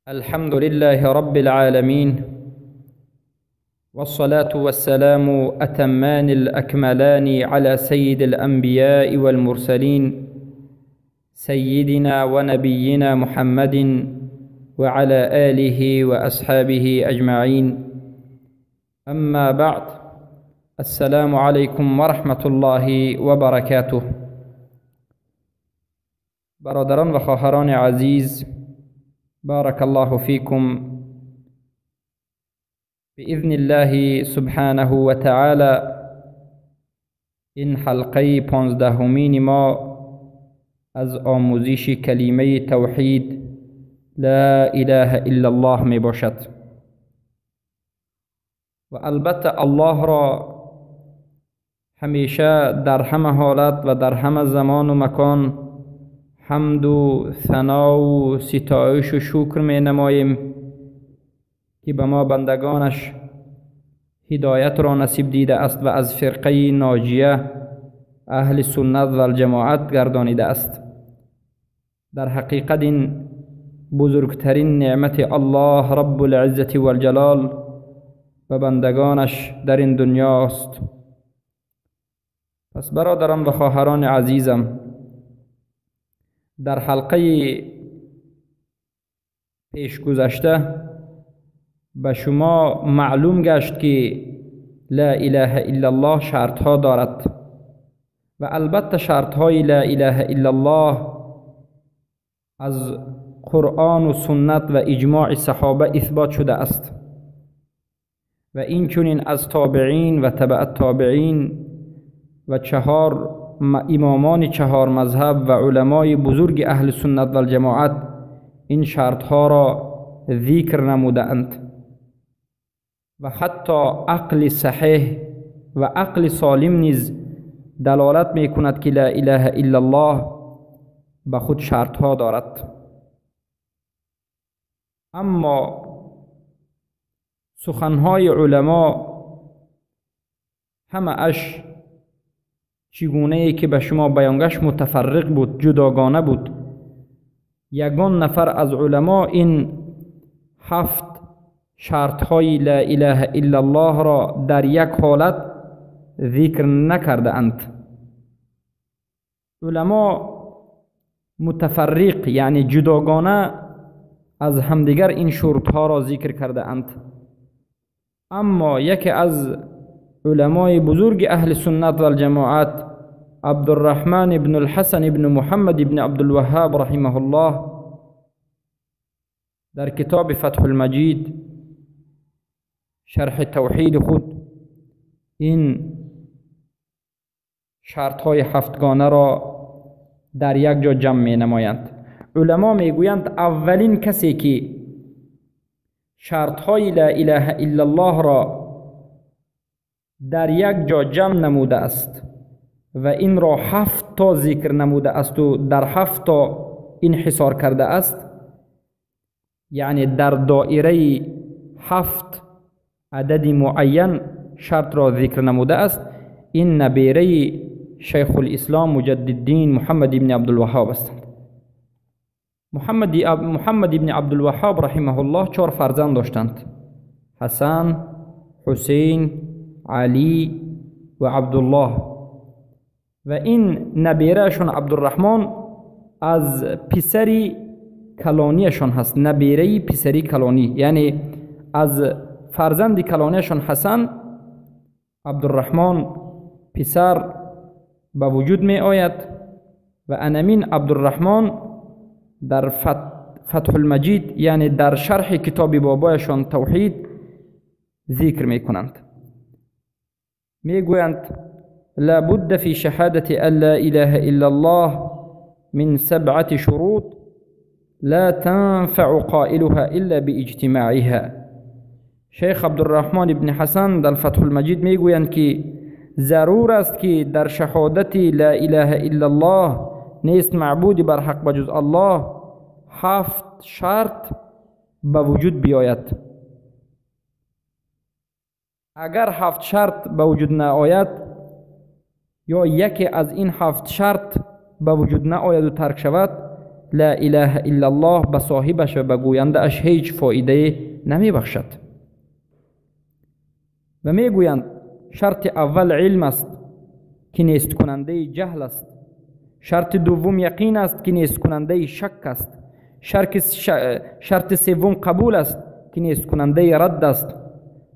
الحمد لله رب العالمين، والصلاة والسلام أتمان الأكملان على سيد الأنبياء والمرسلين، سيدنا ونبينا محمد وعلى آله وأصحابه أجمعين. أما بعد، السلام عليكم ورحمة الله وبركاته. برادران و خواهران عزیز، بارك الله فيكم. بإذن الله سبحانه وتعالى این حلقه 15مین ما از آموزش کلمه توحید لا اله الا الله می باشد. و البته الله را همیشه در همه حالت و در همه زمان و مکان حمد و ثنا و ستایش و شکر می نماییم که به ما بندگانش هدایت را نصیب دیده است و از فرقه ناجیه اهل سنت و الجماعت گردانیده است. در حقیقت این بزرگترین نعمت الله رب العزة والجلال به بندگانش در این دنیاست. پس برادران و خواهران عزیزم، در حلقه پیش گذشته به شما معلوم گشت که لا اله الا الله شرطها دارد و البته شرطهای لا اله الا الله از قرآن و سنت و اجماع صحابه اثبات شده است و این چنین از تابعین و تبع التابعین و چهار امامان چهار مذهب و علمای بزرگ اهل سنت و الجماعت این شرطها را ذکر نموده اند و حتی عقل صحیح و عقل سالم نیز دلالت می کند که لا اله الا الله به خود شرطها دارد. اما سخنهای علما همه اش چگونه ای که به شما بیان گشت متفرق بود، جداگانه بود. یگان نفر از علما این 7 شرطهای لا اله الا الله را در یک حالت ذکر نکرده اند. علما متفرق یعنی جداگانه از همدیگر این شرطها را ذکر کرده اند. اما یکی از علمای بزرگ اهل سنت و الجماعت عبدالرحمن ابن الحسن ابن محمد ابن عبدالوهاب رحمه الله در کتاب فتح المجید شرح توحید خود این شرطهای 7گانه را در یک جا جمع می نمایند. علما می گویند اولین کسی که شرطهای لا اله الا الله را در یک جا جمع نموده است و این را 7 تا ذکر نموده است و در 7 تا انحصار کرده است، یعنی در دایره 7 عدد معین شرط را ذکر نموده است، این نبیره شیخ الاسلام مجدد الدین محمد ابن عبدالوهاب هستند. محمد ابن عبدالوهاب رحمه الله 4 فرزند داشتند: حسن، حسین، علی و عبدالله. و این نبیرهشون عبدالرحمن از پسری کلانیشون هست، نبیره پسری کلانی، یعنی از فرزند کلانیشون حسن، عبدالرحمن پسر به وجود می آید و انمین عبدالرحمن در فتح المجید یعنی در شرح کتاب بابایشان توحید ذکر می کنند. می گویند لا بد في شهادة أن لا إله إلا الله من 7 شروط لا تنفع قائلها إلا باجتماعها. شیخ عبدالرحمن ابن حسن در فتح المجید می گویند که ضرور است که در شهادت لا اله الا الله، نیست معبودی بر حق بجز الله، 7 شرط به وجود بیاید. اگر 7 شرط به وجود نآید یا یکی از این 7 شرط به وجود نآید و ترک شود، لا اله الا الله به صاحبش و به گوینده اش هیچ فایده نمی بخشد. و می گویند شرط اول علم است که نیست کننده جهل است، شرط دوم یقین است که نیست کننده شک است، شرط سوم قبول است که نیست کننده رد است،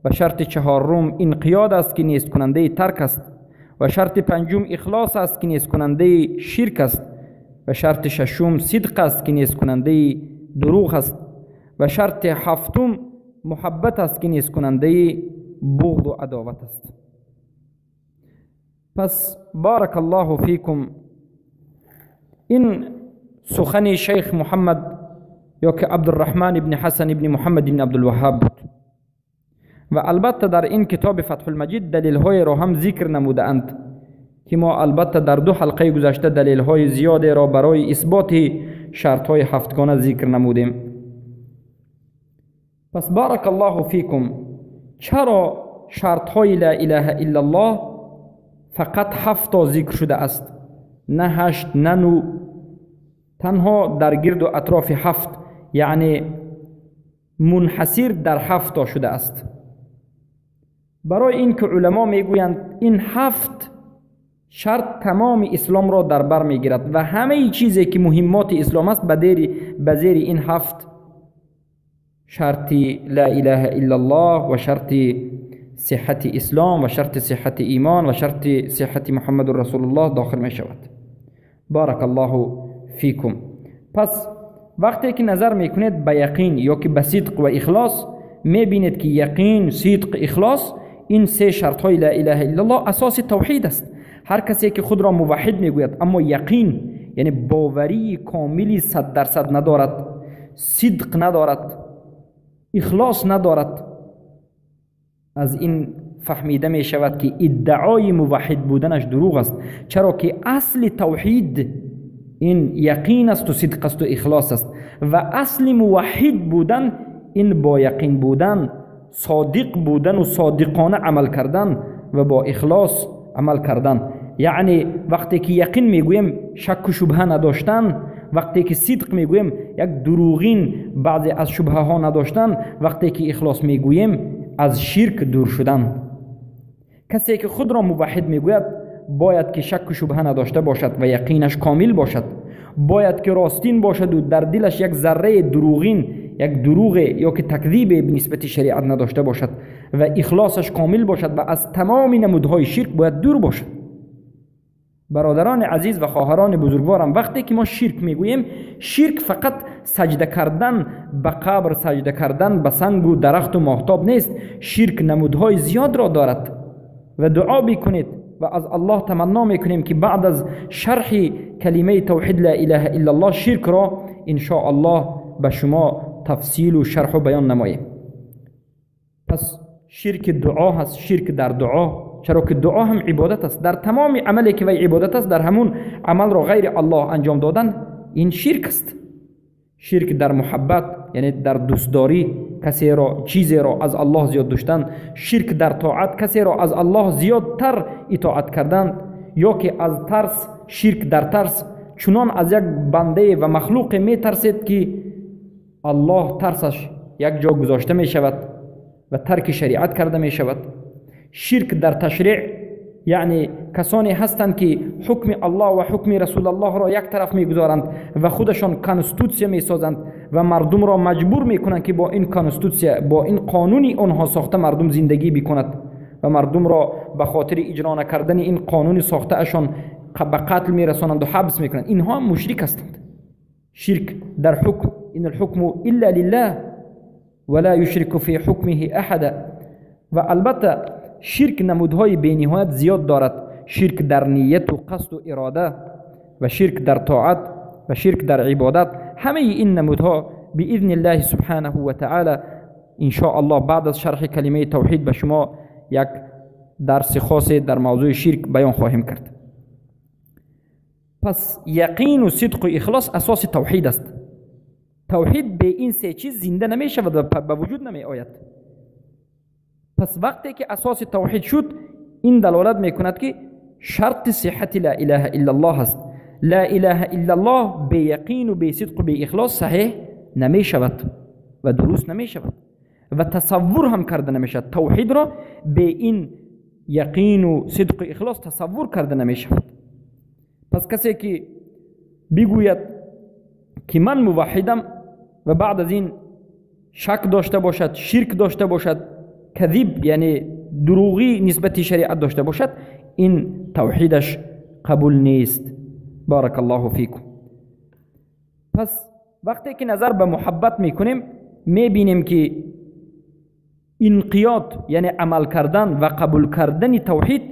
و شرط چهارم انقیاد است که نیست کننده ترک است، و شرط پنجم اخلاص است که نیست کننده شرک است، و شرط ششم صدق است که نیست کننده دروغ است، و شرط هفتم محبت است که نیست کننده بغض و عداوت است. پس بارک الله فیکم، این سخن شیخ محمد یا که عبدالرحمن ابن حسن ابن محمد ابن عبدالوهاب بود. و البته در این کتاب فتح المجید دلیل های را هم ذکر نموده اند که ما البته در دو حلقه گذشته دلیل های زیادی را برای اثبات شرط های هفتگانه ذکر نمودیم. پس بارک الله فیکم، چرا شرط های لا اله الا الله فقط 7 تا ذکر شده است، نه 8 نه 9، تنها در گرد و اطراف 7، یعنی منحصر در 7 تا شده است؟ برای این که علما میگویند این 7 شرط تمام اسلام را در بر میگیرد و همه چیزی که مهمات اسلام است به زیر این 7 شرط لا اله الا الله و شرط صحت اسلام و شرط صحت ایمان و شرط صحت محمد رسول الله داخل می شود. بارک الله فیکم. پس وقتی که نظر میکنید به یقین یا که به صدق و اخلاص، میبینید که یقین، صدق، اخلاص این 3 شرط های لا اله الا الله اساس توحید است. هر کسی که خود را موحد میگوید اما یقین یعنی باوری کاملی 100% ندارد، صدق ندارد، اخلاص ندارد، از این فهمیده می شود که ادعای موحد بودنش دروغ است. چرا که اصل توحید این یقین است و صدق است و اخلاص است، و اصل موحد بودن این با یقین بودن، صادق بودن و صادقانه عمل کردن و با اخلاص عمل کردن. یعنی وقتی که یقین میگویم شک و شبهه نداشتن، وقتی که صدق میگویم یک دروغین بعضی از شبهه ها نداشتن، وقتی که اخلاص میگویم از شرک دور شدن. کسی که خود را موحد میگوید باید که شک و شبهه نداشته باشد و یقینش کامل باشد، باید که راستین باشد و در دلش یک ذره دروغین، یک دروغ یا که تکذیب به نسبت شریعت نداشته باشد و اخلاصش کامل باشد و از تمام نمودهای شرک باید دور باشد. برادران عزیز و خواهران بزرگوارم، وقتی که ما شرک میگوییم، شرک فقط سجده کردن به قبر، سجده کردن به سنگ و درخت و ماهتاب نیست. شرک نمودهای زیاد را دارد و دعا بکنید و از الله تمنا میکنیم که بعد از شرح کلمه توحید لا اله الا الله شرک را ان شاء الله به شما تفصیل و شرح و بیان نماییم. پس شرک دعا هست، شرک در دعا، چرا که دعا هم عبادت است. در تمام عملی که وی عبادت است، در همون عمل را غیر الله انجام دادن این شرک است. شرک در محبت یعنی در دوستداری کسی را، چیزی را از الله زیاد داشتن، شرک در طاعت کسی را از الله زیادتر اطاعت کردن، یا که از ترس، شرک در ترس، چنان از یک بنده و مخلوق می ترسید که الله ترسش یک جا گذاشته می شود و ترک شریعت کرده می شود. شرک در تشریع یعنی کسانی هستند که حکم الله و حکم رسول الله را یک طرف میگذارند و خودشان constitution میسازند و مردم را مجبور میکنند که با این constitution، با این قانونی آنها ساخته مردم زندگی بکند و مردم را به خاطر اجرا نکردن این قانون ساخته اشان به قتل میرسانند و حبس میکنند. اینها هم مشرک هستند. شرک در حکم، ان الحکم الا لله ولا یشرک فی حکمه احدا. و البته شرک نمودهای بینهایت زیاد دارد. شرک در نیت و قصد و اراده و شرک در طاعت و شرک در عبادت، همه این نمودها باذن الله سبحانه و تعالی ان شاء الله بعد از شرح کلمه توحید به شما یک درس خاص در موضوع شرک بیان خواهیم کرد. پس یقین و صدق و اخلاص اساس توحید است. توحید به این سه چیز زنده نمی شود و به وجود نمی آید. پس وقتی که اساس توحید شد، این دلالت میکند که شرط صحت لا اله الا الله است. لا اله الا الله به یقین و به صدق و به اخلاص صحیح نمی شود و درست نمی شود و تصور هم کرده نمی شود. توحید را به این یقین و صدق و اخلاص تصور کرده نمی شود. پس کسی که بگوید که من موحدم و بعد از این شک داشته باشد، شرک داشته باشد، کذب یعنی دروغی نسبت شریعت داشته باشد، این توحیدش قبول نیست. بارک الله فیکم. پس وقتی که نظر به محبت میکنیم، میبینیم که انقیاد یعنی عمل کردن و قبول کردن توحید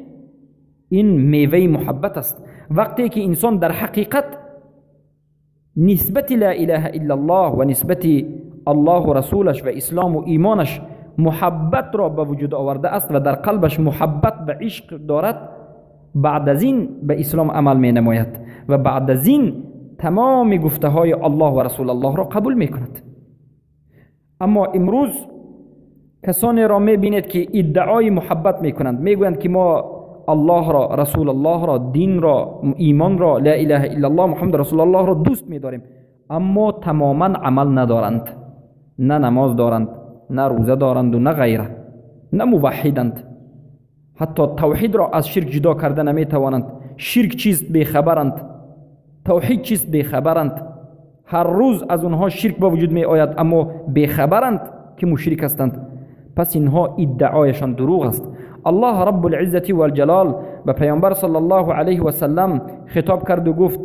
این میوه محبت است. وقتی که انسان در حقیقت نسبت لا اله الا الله و نسبت الله و رسولش و اسلام و ایمانش محبت را به وجود آورده است و در قلبش محبت و عشق دارد، بعد از این به اسلام عمل می نماید و بعد از این تمام گفته های الله و رسول الله را قبول می کند. اما امروز کسانی را می بینید که ادعای محبت می کنند، می گویند که ما الله را، رسول الله را، دین را، ایمان را، لا اله الا الله محمد رسول الله را دوست می داریم، اما تماما عمل ندارند، نه نماز دارند، نه روزه دارند و نه غیره، نه موحدند، حتی توحید را از شرک جدا کرده نمی توانند. شرک چیست بیخبرند، توحید چیست بیخبرند. هر روز از اونها شرک به وجود می آید اما بیخبرند که مشرک هستند. پس اینها ادعایشان دروغ است. الله رب العزة والجلال به پیامبر صلی الله علیه و سلم خطاب کرد و گفت: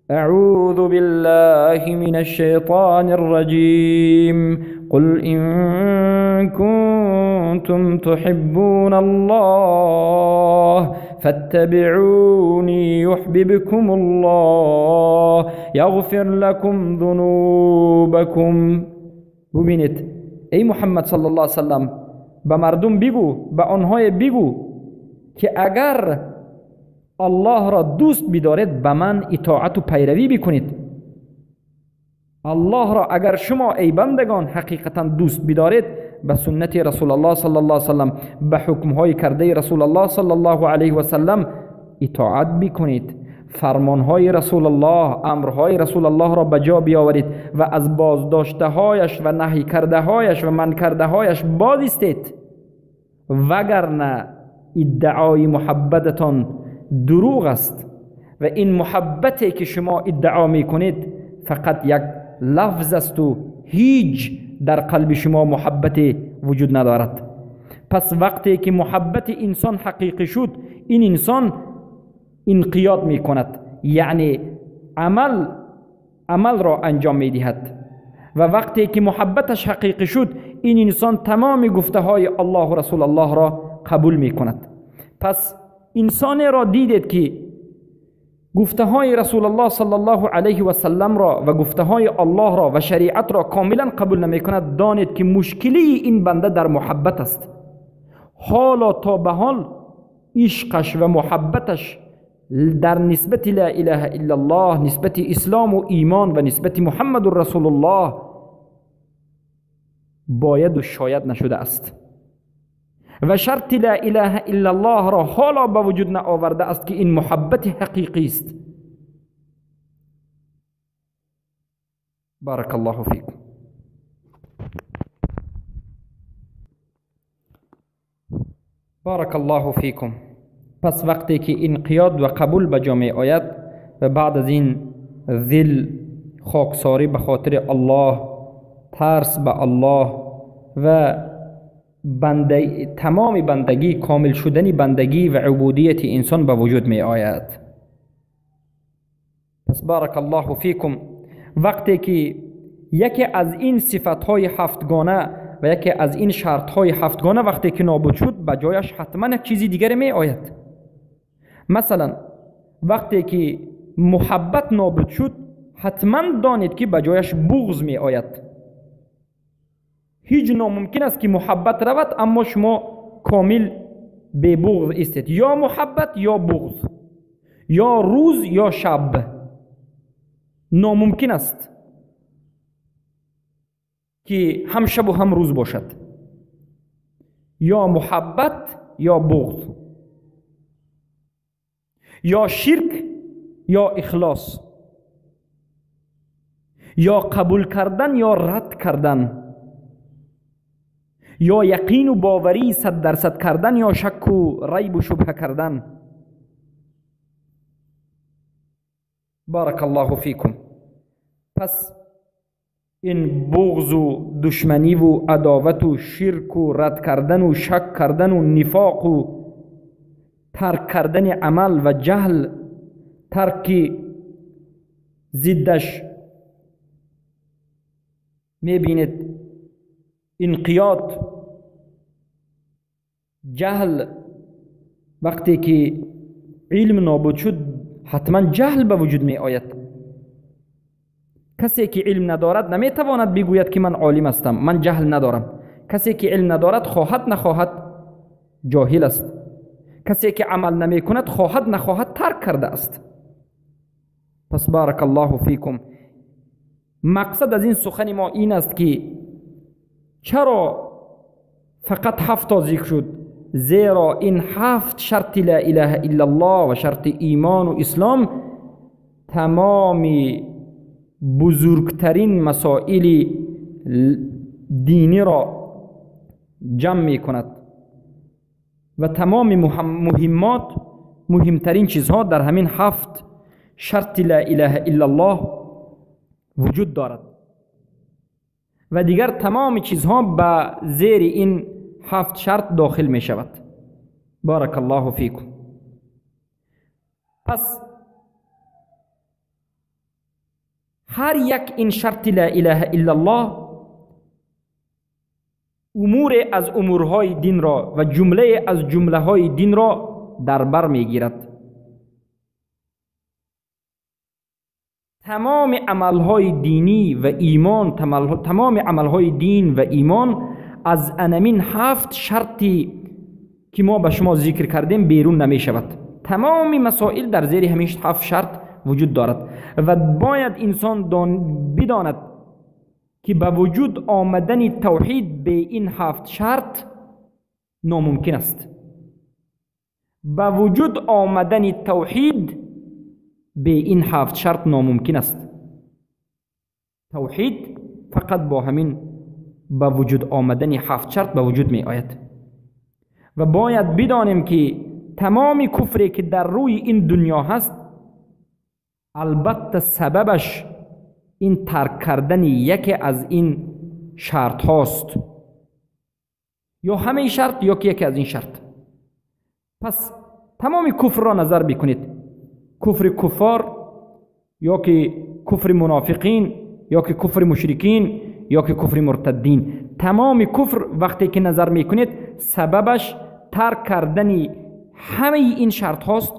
اعوذ بالله من الشیطان الرجیم قل إن كنتم تحبون الله فاتبعوني يحببكم الله يغفر لكم ذنوبكم. ببینید ای محمد صلی الله علیه وسلم، به مردم بگو، به آنهای بگو که اگر الله را دوست بدارید به من اطاعت و پیروی بکنید. الله را اگر شما ای بندگان حقیقتا دوست بدارید به سنت رسول الله صلی الله علیه وسلم، به حکمهای کرده رسول الله صلی الله علیه وسلم اطاعت بکنید، فرمانهای رسول الله، امرهای رسول الله را به جا بیاورید و از بازداشته‌هایش و نهی کرده‌هایش و من کرده‌هایش باز ایستید، وگرنه ادعای محبتتان دروغ است و این محبتی که شما ادعا میکنید فقط یک لفظ است و هیچ در قلب شما محبت وجود ندارد. پس وقتی که محبت انسان حقیقی شد، این انسان انقیاد میکند، یعنی عمل را انجام میدهد. و وقتی که محبتش حقیقی شد، این انسان تمام گفته های الله و رسول الله را قبول میکند. پس انسان را دیدید که گفته های رسول الله صلی الله علیه و سلم را و گفته های الله را و شریعت را کاملا قبول نمی کند، دانید که مشکلی این بنده در محبت است. حالا تا به حال عشقش و محبتش در نسبت لا اله الا الله، نسبت اسلام و ایمان و نسبت محمد رسول الله باید و شاید نشده است و شرط لا اله الا الله را حالا به وجود نآورده است که این محبت حقیقی است. بارک الله فیکم. بارک الله فیکم. پس وقتی که انقیاد و قبول به جا می آید و بعد از این ذل، خاکساری به خاطر الله، ترس به الله و تمام بندگی، کامل شدن بندگی و عبودیت انسان به وجود می آید. پس بارک الله فیکم، وقتی که یکی از این صفتهای هفتگانه و یکی از این شرطهای هفتگانه وقتی که نابود شد، به جایش حتما یک چیزی دیگر می آید. مثلا وقتی که محبت نابود شد، حتما دانید که به جایش بغض می آید. هیچ ناممکن است که محبت رود اما شما کامل به بغض استید. یا محبت یا بغض، یا روز یا شب، ناممکن است که هم شب و هم روز باشد. یا محبت یا بغض، یا شرک ё ихлос, ё қабул кардан ё рад кардан, ё яқину боварӣ 100% кардан ё шакку райбу шубҳа кардан. Барак Аллоҳу фикум. Пас ин буғзу душманиву адовату ширку рад кардану шак кардану нифоқу тарк кардани амал ва ҷаҳл, тарки зиддаш мебинед инқиёд, ҷаҳл. Вақте ки илм нобуд шуд, ҳатман ҷаҳл ба вуҷуд меояд. Касе ки илм надорад наметавонад бигӯяд ки ман олим ҳастам, ман ҷаҳл надорам. Касе ки илм надорад хоҳад нахоҳад ҷоҳил аст. Касе ки амал намекунад хоҳад нахоҳад тарк кардааст. Пас барак Аллоҳу фикум. Мақсад аз ин сухани мо ин аст ки чаро фақат 7 то зикр шуд? Зеро ин 7 шарти ла илаҳа иллаллоҳ ва шарти имону ислом тамоми бузургтарин масоили диниро ҷамъ мекунад ва тамоми муҳиммот, муҳимтарин чизҳо дар ҳамин 7 шарти ла илаҳа иллаллоҳ вуҷуд дорад ва дигар тамоми чизҳо ба зери ин 7 шарт дохил мешавад. Барак Аллоҳу фикум. Пас ҳар як ин шарти ла илаҳа иллаллоҳ умуре аз умурҳои динро ва ҷумлае аз ҷумлаҳои динро дар бар мегирад. Тамоми амалҳои динӣ ва имон, тамоми амалҳои дин ва имон аз анамин 7 шарти ки мо ба шумо зикр кардем берун намешавад. Тамоми масоил дар зери ҳамин 7 шарт вуҷуд дорад ва бояд инсон бидонад ки ба вуҷуд омадани тавҳид бе ин 7 шарт номумкин аст. Ба вуҷуд омадани тавҳид бе ин 7 шарт номумкин аст. Тавҳид фақат бо ҳамин ба вуҷуд омадани 7 шарт ба вуҷуд меояд ва бояд бидонем ки тамоми куфре ки дар рӯи ин дунё ҳаст, албатта сабабаш ин тарк кардани яке аз ин шартҳост, ё ҳамаи шарт ё ки яке аз ин шарт. Пас тамоми куфрро назар бикунед, куфри куффор ё ки куфри мунофиқин ё ки куфри мушрикин ё ки куфри муртаддин, тамоми куфр вақте ки назар мекунед сабабаш тарк кардани ҳамаи ин шартҳост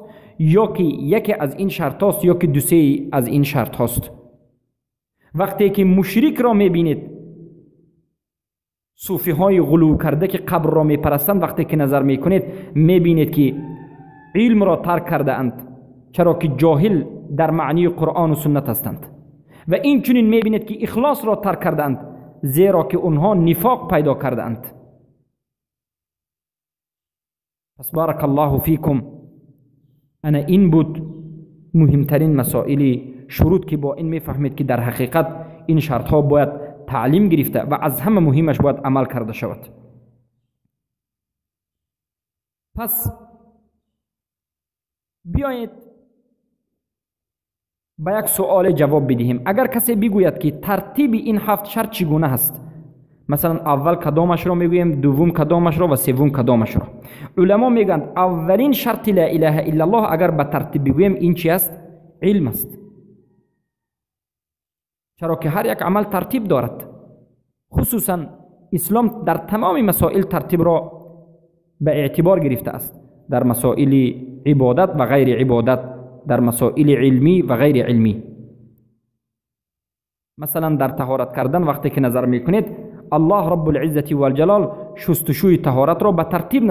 ё ки яке аз ин шартҳост ё ки дусеи аз ин шартҳост. Вақте ки мушрикро мебинед, суфиҳои ғулув карда ки қабрро мепарастанд, вақте ки назар мекунед мебинед ки илмро тарк кардаанд, чаро ки ҷоҳил дар маънии Қуръону суннат ҳастанд. Ва инчунин мебинед ки ихлосро тарк кардаанд, зеро ки онҳо нифоқ пайдо кардаанд. Пас барак Аллоҳу фикум. Ана ин буд муҳимтарин масоили шурут ки бо ин мефаҳмед ки дар ҳақиқат ин шартҳо бояд таълим гирифта ва аз ҳама муҳимаш бояд амал карда шавад. Пас биёед ба як суоле ҷавоб бидиҳем. Агар касе бигӯяд ки тартиби ин 7 шарт чӣ гуна ҳаст, масалан аввал кадомашро мегӯем, дуввум кадомашро ва севвум кадомашро, уламо мегӯянд аввалин шарти ла илаҳа иллаллоҳ агар ба тартиб бигӯем ин чи аст? Илм аст. Чаро ки ҳар як амал тартиб дорад. Хусусан ислом дар тамоми масоил тартибро ба эътибор гирифтааст, дар масоили ибодат ва ғайри ибодат, дар масоили илмӣ ва ғайри илмӣ. Масалан дар таҳорат кардан вақте ки назар мекунед, Аллоҳ Раббул-Иззати вал-Ҷалол шустушӯи таҳоратро ба тартиб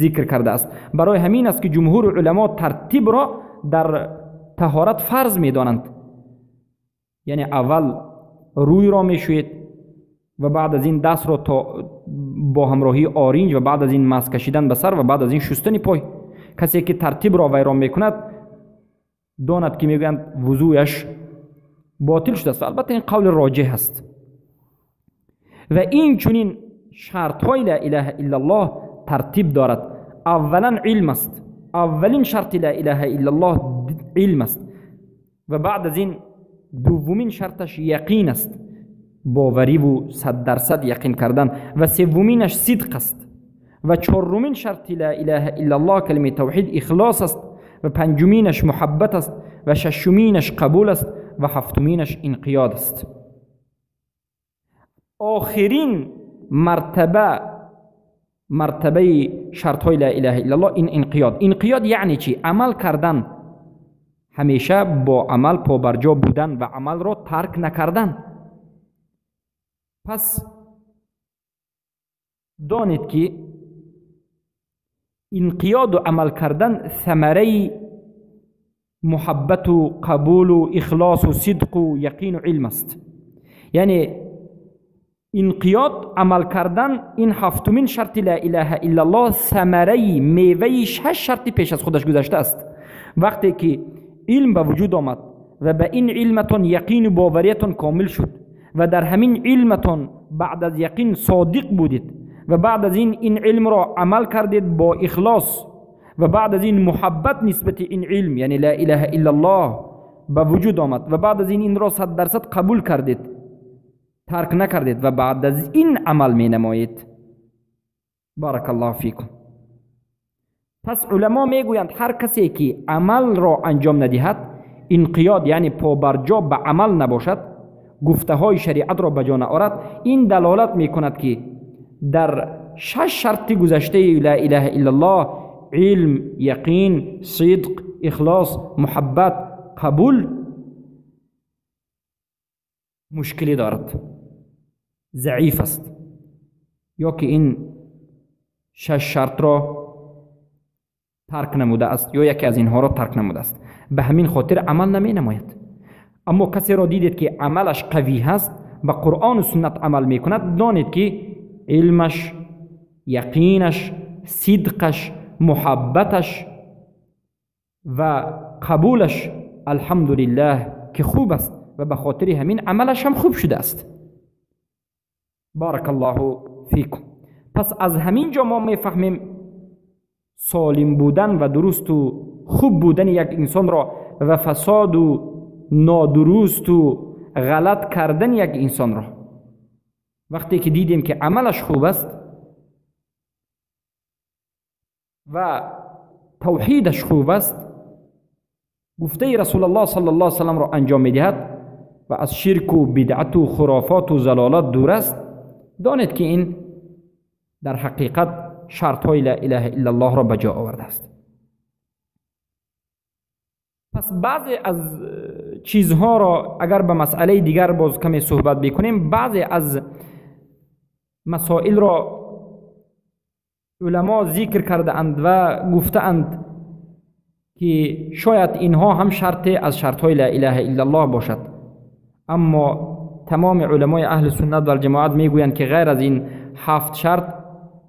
зикр кардааст. Барои ҳамин аст ки ҷумҳури уламо тартибро дар таҳорат фарз медонанд. Яъне аввал рӯйро мешӯед ва баъд аз ин дастро бо ҳамроҳии оринҷ ва баъд аз ин маск кашидан ба сар ва баъд аз ин шустани пой. Касе ки тартибро вайрон мекунад داند که میگویند وضویش باطل شده است. البته این قول راجح است. و این چنین شرط های لا اله الا الله ترتیب دارد. اولا علم است، اولین شرط لا اله الا الله علم است و بعد از این دومین شرطش یقین است، باوری و 100% یقین کردن، و سومینش صدق است، و چهارمین شرط لا اله الا الله کلمه توحید اخلاص است، و پنجمینش محبت است، و ششمینش قبول است، و هفتمینش انقیاد است. آخرین مرتبه شرط های لا اله الا الله این انقیاد. انقیاد یعنی چی؟ عمل کردن، همیشه با عمل پابرجا بودن و عمل را ترک نکردن. پس دانید که انقیاد و عمل کردن ثمره محبت و قبول و اخلاص و صدق و یقین و علم است. یعنی انقیاد، عمل کردن، این هفتمین شرط لا اله الا الله ثمره میوه شش شرط پیش از خودش گذشته است. وقتی که علم به وجود آمد و به این علمتان یقین و باوریتان کامل شد و در همین علمتان بعد از یقین صادق بودید و بعد از این علم را عمل کردید با اخلاص و بعد از این محبت نسبت این علم یعنی لا اله الا الله به وجود آمد و بعد از این را 100% قبول کردید، ترک نکردید و بعد از این عمل می نمایید. بارک الله فیکم. پس علما میگویند هر کسی که عمل را انجام ندهد، انقیاد یعنی پابرجا به عمل نباشد، گفته های شریعت را به جا نآورد، این دلالت میکند که در شش شرط گذشته لا اله الا الله، علم، یقین، صدق، اخلاص، محبت، قبول، مشکلی دارد، ضعیف است، یا که این شش شرط را ترک نموده است یا یکی از اینها را ترک نموده است، به همین خاطر عمل نمی نماید. اما کسی را دیدید که عملش قوی هست، به قرآن و سنت عمل می کند، دانید که علمش، یقینش، صدقش، محبتش و قبولش الحمدلله که خوب است و به خاطر همین عملش هم خوب شده است. بارک الله فیکم. پس از همین جا ما میفهمیم سالم بودن و درست و خوب بودن یک انسان را و فساد و نادرست و غلط کردن یک انسان را. وقتی که دیدیم که عملش خوب است و توحیدش خوب است، گفته رسول الله صلی الله علیه وسلم را انجام میدهد و از شرک و بدعت و خرافات و ضلالات دور است، دانید که این در حقیقت شرط های لا اله الا الله را به جا آورده است. پس بعضی از چیزها را اگر به مسئله دیگر باز کمی صحبت بکنیم، بعضی از مسائل را علما ذکر کرده اند و گفته اند که شاید اینها هم شرط از شرط های لا اله الا الله باشد، اما تمام علمای اهل سنت و الجماعت میگویند که غیر از این هفت شرط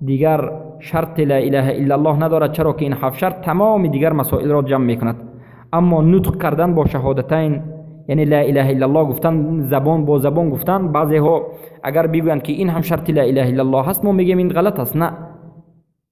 دیگر شرط لا اله الا الله ندارد، چرا که این هفت شرط تمام دیگر مسائل را جمع میکند. اما نطق کردن با شهادتین، یعنی لا اله الا الله گفتن، زبان با زبان گفتن، بعضی ها اگر بگویند که این هم شرط لا اله الا الله هست، ما میگیم این غلط است. نه،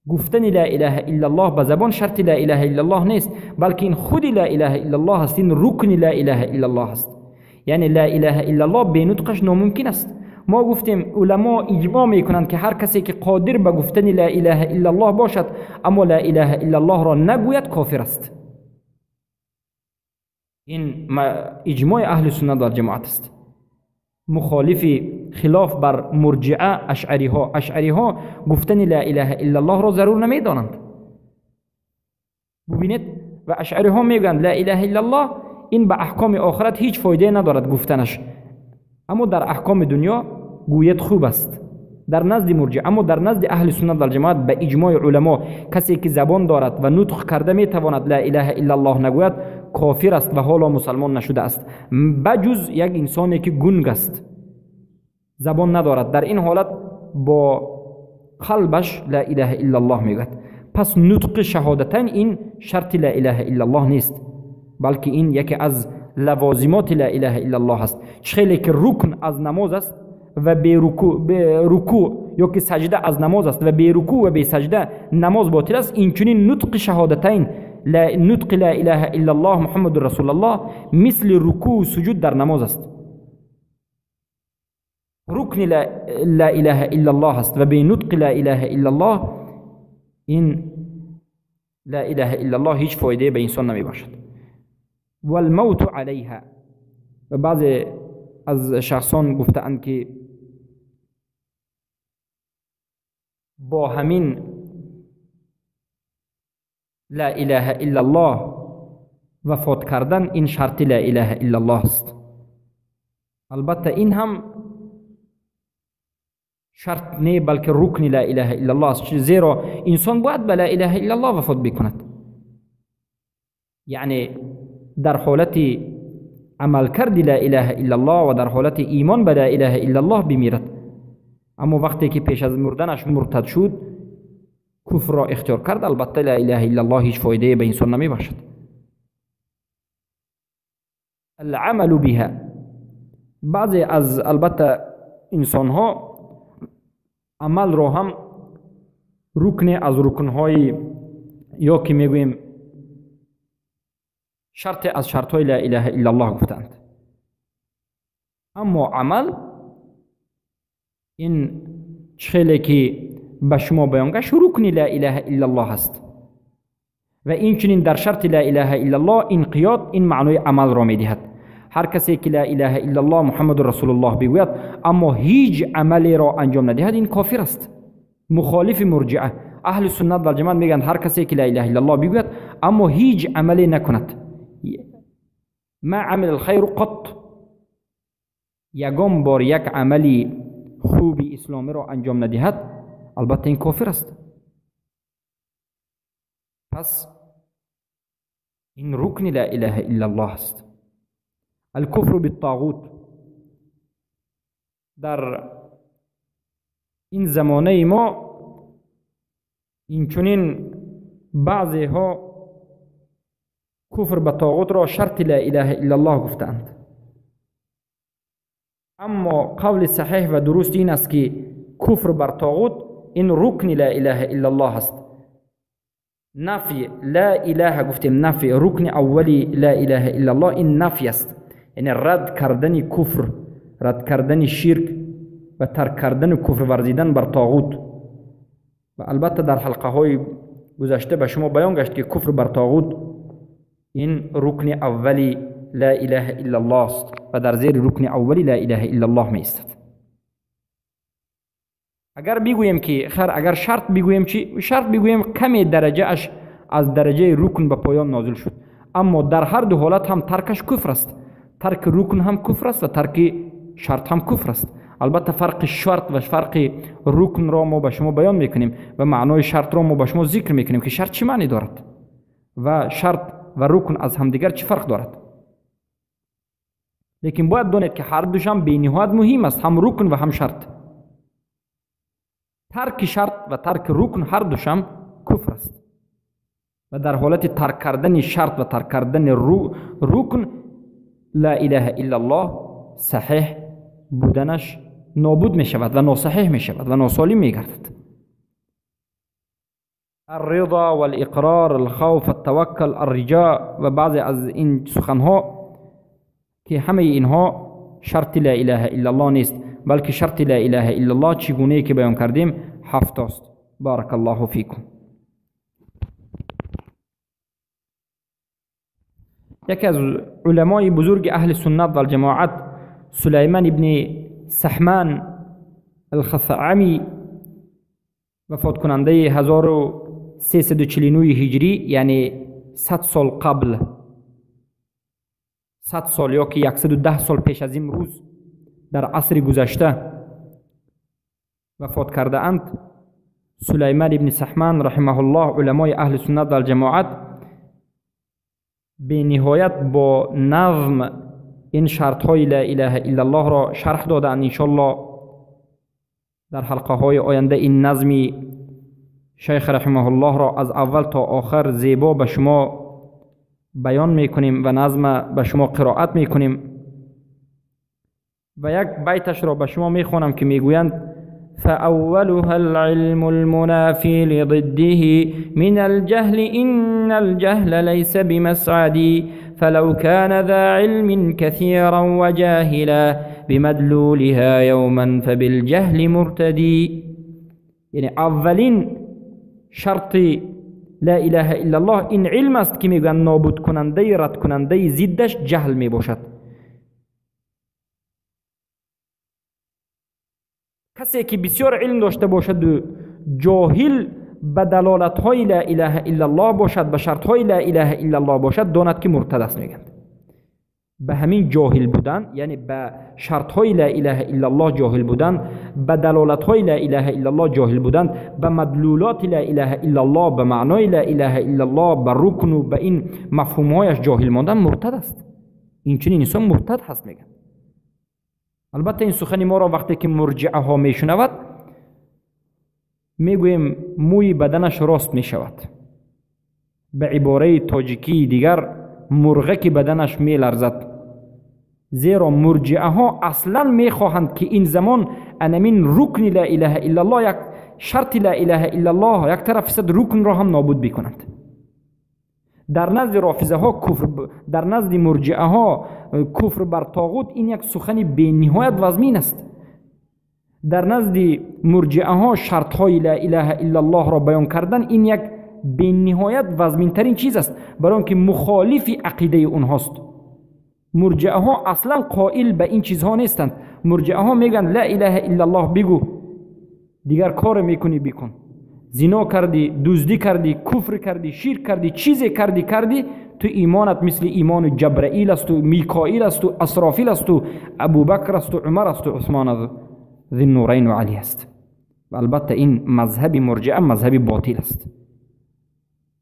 گفتن لا اله الا الله به زبان شرط لا اله الا الله نیست، بلکه این خود لا اله الا الله است، این رکن لا اله الا الله است. یعنی لا اله الا الله به نطقش ناممکن است. ما گفتیم علما اجماع میکنند که هر کسی که قادر به گفتن لا اله الا الله باشد اما لا اله الا الله را نگوید کافر است. این اجماع اهل سنت و جماعت است، مخالف خلاف بر مرجعه اشعری ها. اشعری ها گفتن لا اله الا الله را ضرور نمیدانند. ببینید، و اشعری ها میگویند لا اله الا الله این به احکام آخرت هیچ فایده ندارد گفتنش، اما در احکام دنیا گوید خوب است در نزد مرجع. اما در نزد اهل سنت و جماعت به اجماع علما کسی که زبان دارد و نطق کرده میتواند لا اله الا الله نگوید کافر است و حالا مسلمان نشده است، بجز یک انسانی که گنگ است، زبان ندارد، در این حالت با قلبش لا اله الا الله میگوید. پس نطق شهادتین این شرط لا اله الا الله نیست. балки ин яке аз лавозимоти ла илаҳа иллаллоҳ аст. Чӣ хеле ки рукн аз намоз аст ва бе рукӯъ ё ки саҷда аз намоз аст ва бе рукӯъ ва бе саҷда намоз ботил аст, инчунин нутқи шаҳодатайн, нутқи ла илаҳа иллаллоҳ муҳаммадун расулуллоҳ мисли рукӯъу суҷуд дар намоз аст, рукни ла илаҳа иллаллоҳ аст ва бе нутқи ла илаҳа иллаллоҳ ин ла илаҳа иллаллоҳ ҳеҷ фоидае ба инсон намебахшад. والموت علیها. و بعضی از شخصان گفتند که با همین لا اله الا الله وفات کردن این شرط لا اله الا الله است. البته این هم شرط نه، بلکه رکن لا اله الا الله است، زیرا انسان باید به لا اله الا الله وفات بکند، یعنی در حالت عملکرد لا اله الا الله و در حالت ایمان به لا اله الا الله بمیرد. اما وقتی که پیش از مردنش مرتد شد، کفر را اختیار کرد، البته لا اله الا الله هیچ فایده به انسان نمیبخشد. العمل بها. بعضی از البته انسان ها عمل را هم رکن از رکنهای یا که میگوییم شرط از شرط های لا اله الا الله گفتند، اما عمل این خیلی که به شما بیان گشت رکن لا اله الا الله است و این چنین در شرط لا اله الا الله انقیاد این معنای عمل را میدهد. هر کسی که لا اله الا الله محمد رسول الله بگوید اما هیچ عملی را انجام ندهد، این کافر است، مخالف مرجعه. اهل سنت و جماعت میگن هر کسی که لا اله الا الله بگوید اما هیچ عملی نکند، ما عمل الخیر قط، یگان بار یک عملی خوبی اسلامی را انجام ندهد، البته این کافر است. پس این رکن لا اله الا الله است. الکفر بالطاغوت. در این زمانه ما اینچنین بعضی ها کفر به طاغوت را شرط لا اله الا الله گفتند، اما قول صحیح و درست این است که کفر بر طاغوت این رکن لا اله الا الله است. نفی لا اله گفتیم، نفی رکن اولی لا اله الا الله این نفی است، یعنی رد کردن کفر، رد کردن شرک و ترک کردن کفر ورزیدن بر طاغوت. و البته در حلقه های گذشته به شما بیان گشت که کفر بر طاغوت این رکن اولی لا اله الا الله است و در زیر رکن اولی لا اله الا الله می ایستد. اگر بگوییم که خیر، اگر شرط بگوییم، چی شرط بگوییم؟ کمی درجه اش از درجه رکن به پایان نازل شد، اما در هر دو حالت هم ترکش کفر است. ترک رکن هم کفر است و ترک شرط هم کفر است. البته فرق شرط و فرق رکن را ما به شما بیان میکنیم و معنای شرط را ما به شما ذکر میکنیم که شرط چی معنی دارد و شرط و رکن از همدیگر چی فرق دارد. لیکن باید دانید که هر دوشان بینهایت مهم است، هم رکن و هم شرط. ترک شرط و ترک رکن هر دوشان کفر است و در حالت ترک کردن شرط و ترک کردن رکن لا اله الا الله صحیح بودنش نابود می شود و ناصحیح می شود و ناسالم می گردد. الرضا والاقرار، الخوف، التوکل، الرجاء و بعضی از این سخنها که همه اینها شرط لا اله الا الله نیست، بلکه شرط لا اله الا الله چگونه که بیان کردیم 7 است. بارک الله فیکم. یکی از علمای بزرگ اهل سنت و الجماعت سلیمان ابن سحمان الخثعمی وفات کننده 1349 هجری، یعنی 100 سال قبل، 100 سال یا که 110 سال پیش از امروز در عصر گذشته وفات کرده اند. سلیمان ابن سحمان رحمه الله علمای اهل سنت و الجماعت به نهایت با نظم این شرط های لا اله الا الله را شرح دادند. انشالله در حلقه های آینده این نظمی شیخ رحمه الله را از اول تا آخر زیبا به شما بیان میکنیم و نظم به شما قرائت میکنیم و یک بیتش را به شما میخوانم که میگویند: فأولها العلم المنافي لضده من الجهل إن الجهل ليس بمسعد، فلو كان ذا علم كثيرا وجاهلا بمدلولها يوما فبالجهل مرتدي. یعنی اولین شرط لا اله الا الله این علم است که میگن نابود کننده، رد کننده ضدش جهل میباشد. کسی که بسیار علم داشته باشد و جاهل به دلالت های لا اله الا الله باشد، به شرط های لا اله الا الله باشد، داند که مرتد است. میگند به همین جاهل بودن، یعنی به شرط های لا اله الا الله جاهل بودن، به دلالت های لا اله الا الله جاهل بودن، به مدلولات لا اله الا الله، به معنای لا اله الا الله، به رکن و به این مفهوم هایش جاهل ماندن مرتد است. این چنین انسان مرتد هست. میگن البته این سخن ما را وقتی که مرجعه ها میشنود میگوییم موی بدنش راست میشود. به عباره تاجیکی دیگر مرغک بدنش میلرزد، زیرا مرجعه ها اصلا میخواهند که این زمان انمین رکن لا اله الا الله، یک شرط لا اله الا الله، یک طرف صد رکن را هم نابود بکنند. در نزد رافضه ها کفر، در نزد مرجعه ها کفر بر طاغوت این یک سخن بی‌نهایت وزمین است. در نزد مرجعه ها شرط های لا اله الا الله را بیان کردن این یک بی‌نهایت وزمین ترین چیز است، برای اینکه مخالف عقیده اونهاست. مرجعه ها اصلا قائل به این چیزها نیستند. مرجعه ها میگن لا اله الا الله بگو، دیگر کار میکنی بکن، زنا کردی، دزدی کردی، کفر کردی، شرک کردی، چیزی کردی، تو ایمانت مثل ایمان جبرائیل است و میکائیل است و اسرافیل است و ابوبکر است و عمر است و عثمان ذی النورین و علی است. و البته این مذهب مرجعه مذهب باطل است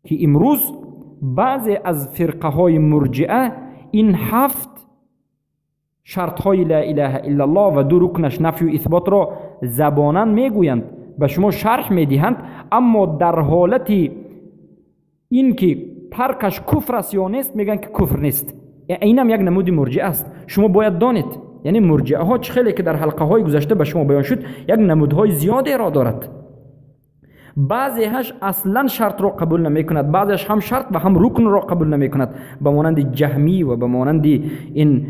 که امروز بعضی از فرقه های مرجعه این 7 شرط های لا اله الا الله و 2 رکنش نفی و اثبات را زباناً میگویند، به شما شرح میدهند، اما در حالت این که ترکش کفر است یا نیست میگن که کفر نیست. اینم یک نمود مرجعه است. شما باید دانید، یعنی مرجعه ها چه خیلی که در حلقه های گذشته به شما بیان شد یک نمودهای زیادی را دارد. بعضیهش اصلا شرط را قبول نمیکند، بعضیش هم شرط و هم رکن را قبول نمیکند، به مانند جهمی و به مانند این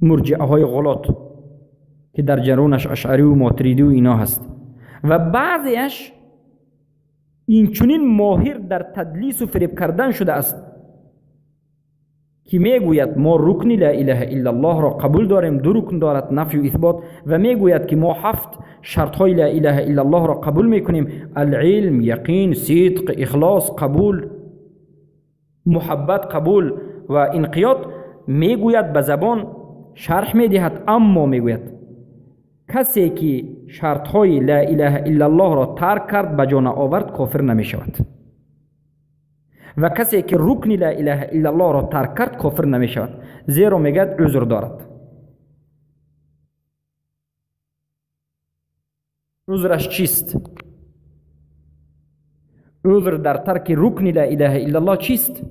مرجعه های غلط که در جرونش اشعری و ماتریدی و اینا هست. و بعضیش این چنین ماهر در تدلیس و فریب کردن شده است که میگوید ما رکن لا اله الا الله را قبول داریم، 2 رکن دارد، نفی و اثبات، و میگوید که ما 7 شرط های لا اله الا الله را قبول میکنیم: العلم، یقین، صدق، اخلاص، قبول، محبت، قبول و انقیاد. میگوید به زبان شرح میدهد، اما میگوید کسی که شرط های لا اله الا الله را ترک کرد، به جان آورد، کافر نمی شود، و کسی که رکن لا اله الا الله را ترک کرد کافر نمی شود، زیرا میگد عذر دارد. عذرش چیست؟ عذر در ترک رکن لا اله الا الله چیست؟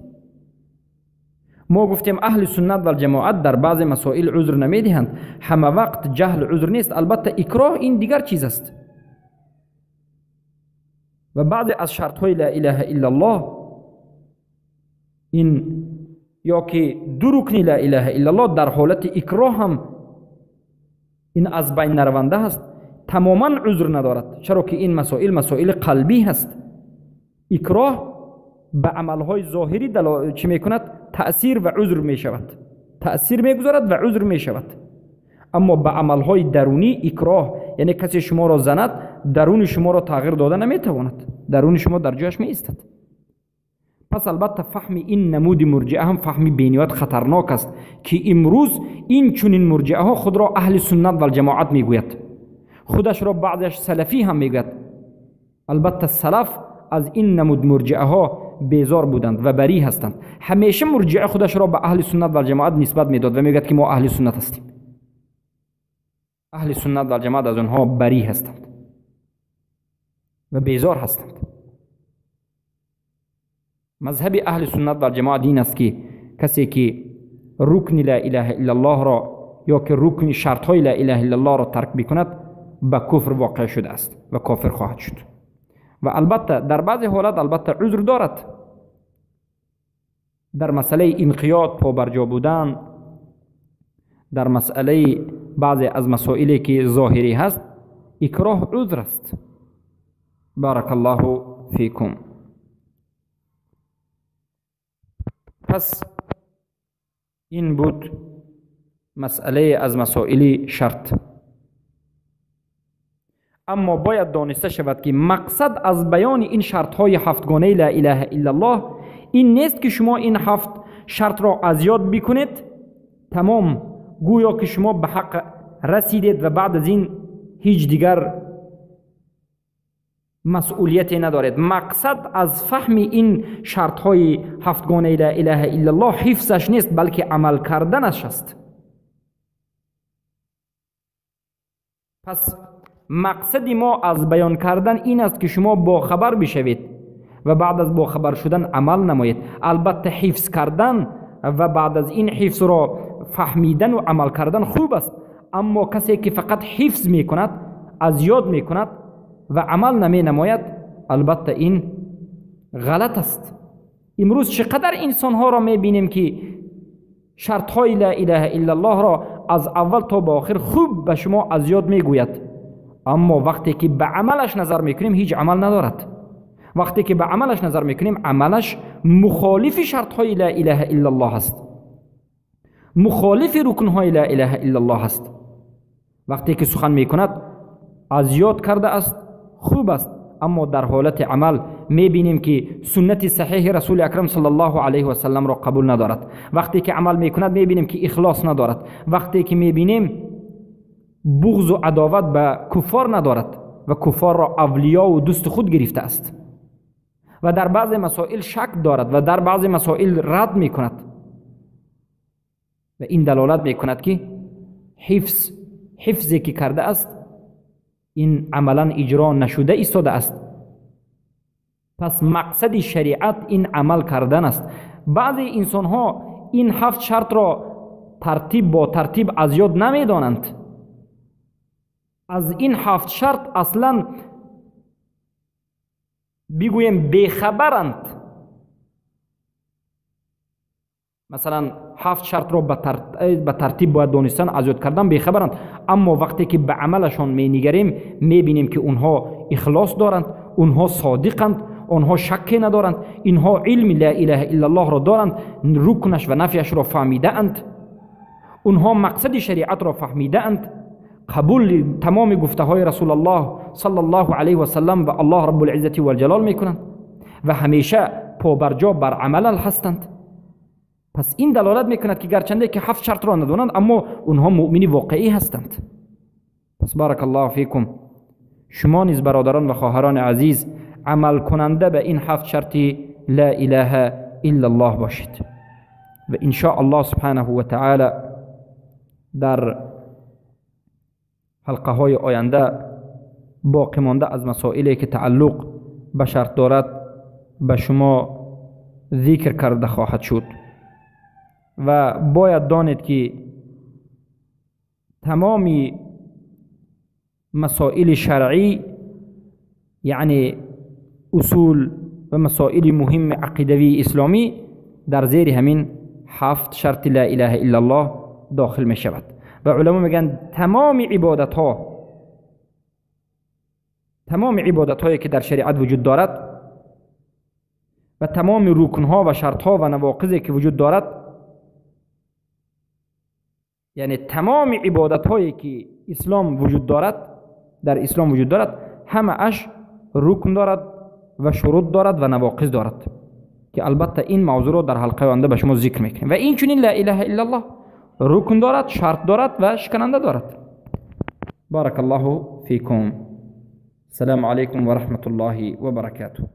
ما گفتیم اهل سنت و الجماعت در بعض مسائل عذر نمیدهند، همه وقت جهل عذر نیست، البته اکراه این دیگر چیز است. و بعضی از شرط های لا اله الا الله این یا که 2 رکن لا اله الا الله در حالت اکراه هم این از بین نرونده است، تماما عذر ندارد، چرا که این مسائل مسائل قلبی هست. اکراه به عملهای ظاهری چی میکند؟ تأثیر و عذر میشود، تأثیر میگذارد و عذر میشود. اما به عملهای درونی اکراه، یعنی کسی شما را زند، درون شما را تغییر داده نمیتواند، درون شما در جایش میایستد. پس البته فهم این نمود مرجعه هم فهم بینیات خطرناک است که امروز این چنین مرجعه ها خود را اهل سنت و الجماعت میگوید، خودش را بعضش سلفی هم میگوید. البته سلف از این نمود مرجعه ها بیزار بودند و بری هستند. همیشه مرجعه خودش را به اهل سنت و الجماعت نسبت میداد و میگوید که ما اهل سنت هستیم. اهل سنت و الجماعت از آنها بری هستند و بیزار هستند. مذهب اهل سنت و الجماعت این است که касе ки рукни ла илаҳа иллаллоҳро ё ки рукни шартҳои ла илаҳа иллаллоҳро тарк бикунад, ба куфр воқеъ шудааст ва кофир хоҳад шуд. Ва албатта дар баъзе ҳолат албатта узр дорад. Дар масъалаи инқиёд, побарҷо будан, дар масъалаи баъзе аз масоиле ки зоҳирӣ ҳаст, икроҳ узр аст. Баракаллоҳу фикум. Пас ин буд масъалае аз масоили шарт. Аммо бояд дониста шавад ки мақсад аз баёни ин шартҳои ҳафтгонаи ла илаҳа иллаллоҳ ин нест ки шумо ин ҳафт шартро аз ёд бикунед, тамом, гӯё ки шумо ба ҳақ расидед ва баъд аз ин ҳеҷ дигар масъулияте надоред. Мақсад аз фаҳми ин шартҳои ҳафтгонаи ла илаҳа иллаллоҳ ҳифзаш нест, балки амал карданаш аст. Пас мақсади мо аз баён кардан ин аст ки шумо бохабар бишавед ва баъд аз бохабар шудан амал намоед. Албатта ҳифз кардан ва баъд аз ин ҳифзро фаҳмидан ва амал кардан хуб аст, аммо касе ки фақат ҳифз мекунад, аз ёд мекунад ва амал наменамояд, албатта ин ғалат аст. Имрӯз чӣ қадар инсонҳоро мебинем ки шартҳои ла илаҳа иллаллоҳро аз аввал то ба охир хуб ба шумо аз ёд мегӯяд, аммо вақте ки ба амалаш назар мекунем ҳеҷ амал надорад. Вақте ки ба амалаш назар мекунем, амалаш мухолифи шартҳои ла илаҳа иллаллоҳ аст, мухолифи рукнҳои ла илаҳа иллаллоҳ аст. Вақте ки сухан мекунад аз ёд карда аст, хуб аст, аммо дар ҳолати амал мебинем ки суннати саҳеҳи расули акрам саллаллоҳу алайҳи васалламро қабул надорад. Вақте ки амал мекунад мебинем ки ихлос надорад. Вақте ки мебинем буғзу адоват ба куффор надорад ва куффорро авлиёву дӯсти худ гирифта аст ва дар баъзе масоил шак дорад ва дар баъзе масоил рад мекунад. Ва ин далолат мекунад ки ҳифзе ки карда аст ин амалан иҷро нашуда истода аст. Пас мақсади шариат ин амал кардан аст. Баъзе инсонҳо ин ҳафт шартро тартиб бо тартиб аз ёд намедонанд. Аз ин ҳафт шарт аслан бигӯем бехабаранд. Масалан ҳафт шартро ба тартиб бояд донистан, аз ёд кардан бехабаранд, аммо вақте ки ба амалашон менигарем мебинем ки онҳо ихлос доранд, онҳо содиқанд, онҳо шакке надоранд, инҳо илми ла илаҳа иллаллоҳро доранд, рукнаш ва нафяшро фаҳмидаанд, онҳо мақсади шариатро фаҳмидаанд, қабули тамоми гуфтаҳои расулаллоҳ саллаллоҳу алайҳи васаллам ва аллоҳ раббулиззати валҷалол мекунанд ва ҳамеша побарҷо бар амал ҳастанд. Пас ин далолат мекунад ки гарчанде ки ҳафт шартро надонанд, аммо онҳо муъмини воқеӣ ҳастанд. Пас баракаллоҳу фикум, шумо низ бародарон ва хоҳарони азиз амалкунанда ба ин ҳафт шарти ла илаҳа иллаллоҳ бошед ва иншоаллоҳ субҳанаҳу ва таъала дар ҳалқаҳои оянда боқӣ монда аз масоиле ки тааллуқ ба шарт дорад ба шумо зикр карда хоҳад шуд. Ва бояд донед ки тамоми масоили шаръӣ, яъне усул ва масоили муҳимми ақидавии исломӣ дар зери ҳамин ҳафт шарти ла илаҳа иллаллоҳ дохил мешавад. Ва уламо мегӯянд тамоми ибодатҳое ки дар шариат вуҷуд дорад ва тамоми рукнҳо ва шартҳо ва навоқизе ки вуҷуд дорад, яъне тамоми ибодатҳое ки ислом вуҷуд дорад, дар ислом вуҷуд дорад, ҳамааш рукн дорад ва шурут дорад ва навоқиз дорад ки албатта ин мавзӯъро дар ҳалқаи оянда ба шумо зикр мекунем. Ва инчунин ла илаҳа иллаллоҳ рукн дорад, шарт дорад ва шикананда дорад. Баракаллоҳу фикум. Ассалому алайкум ва раҳматуллоҳи ва баракатуҳ.